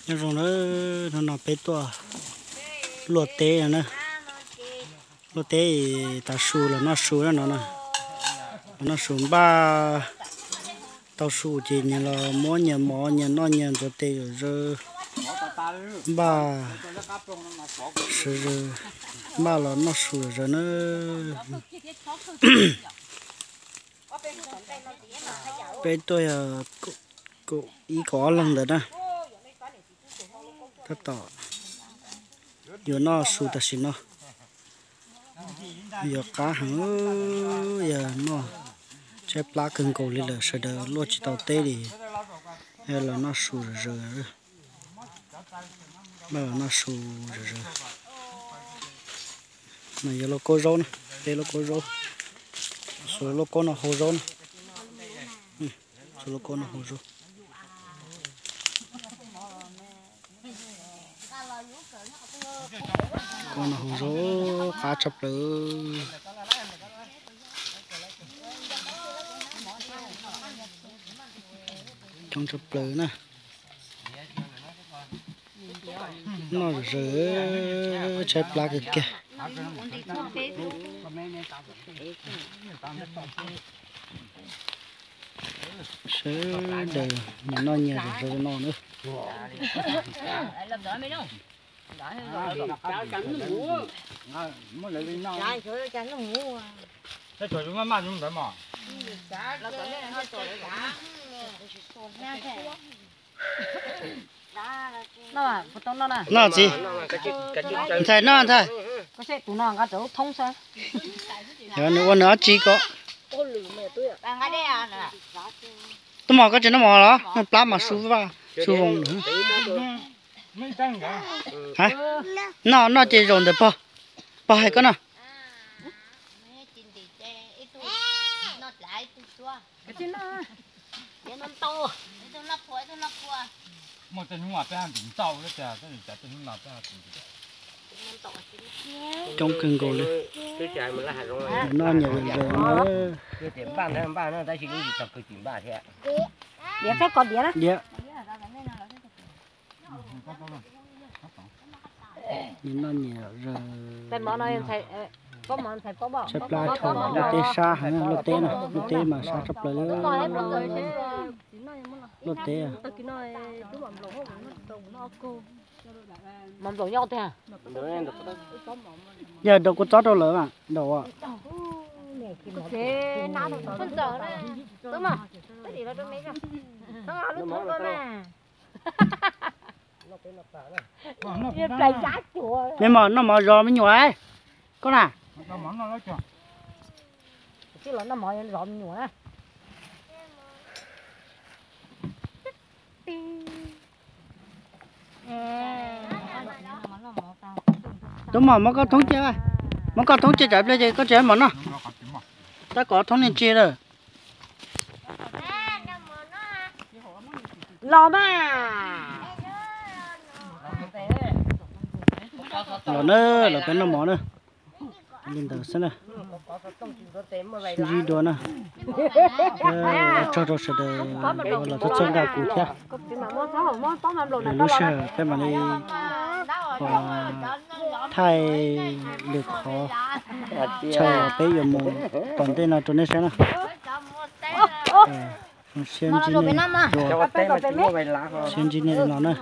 Nyob zoo na, hnub no peb tuaj luaj teb no na. Luaj teb tav su los noj su na no na. Los noj su npaj tau su ces nyias los muab nyias mov nyias noj nyias ntxuav tes zawm zawg, npaj sawv zawg, npaj los noj su zawm zawg na. Peb tuaj yog ib kaum ob leeg ntawd na. Tab tom yuav noj su tam sim no. Yuav qab heev, yog noj tshaib plab kawg nkaus li lawm, sawv daws luaj tsis tau teb li. Los noj su zawm zawg, npaj los noj su zawm zawg. No yog lauj kaub zaub na, peb lauj kaub zaub, xuas lauj kaub no hau zaub na, xuas lauj kaub no hau zaub. Koj no hau zaub qab tshaj plaws, coob tshaj plaws na. Noj zawm zawg tshaib plab kawg kiag. Sawv daws nyias noj nyias zawm zawg no na. Noj txiv, ntxhais noj ntxhais. Nws ua nws ob tsi ko. Tub mos koj tsis noj mov los? Noj plab mas su vaj su voos. Noj noj ces zaum ntawm pog, pog hais koj noj. Coob kawg nkaus li. Noj nyias zawm zawg na. Diav, noj nyias zawm zawg. Tshaib plab dhau, luaj teb sab heev, luaj teb no, luaj teb mas sab tshaj plaws li. Luaj teb. Yog rau kua txob rau lawm mas nraum. Me mos, noj mov zov me nyuam, koj na. Tub mos, muab koj thoob cia, muab koj thoob cia tsam pliag ces koj tsis muab mov noj. Tab kom thoob niag tsi lawm. Los mas. Los na, los peb noj mov na. Li ntawd xwb na. Sib ntsib dua na. Ua tsaug rau sawv daws uas los txhawb nqa kuv thiab. Lwm lub sij hawm peb mam li thaij lwm qhov chaw peb yuav mus tom ntej no rau nej saib na. Siab ntsib nej dua, siab ntsib nej li no na.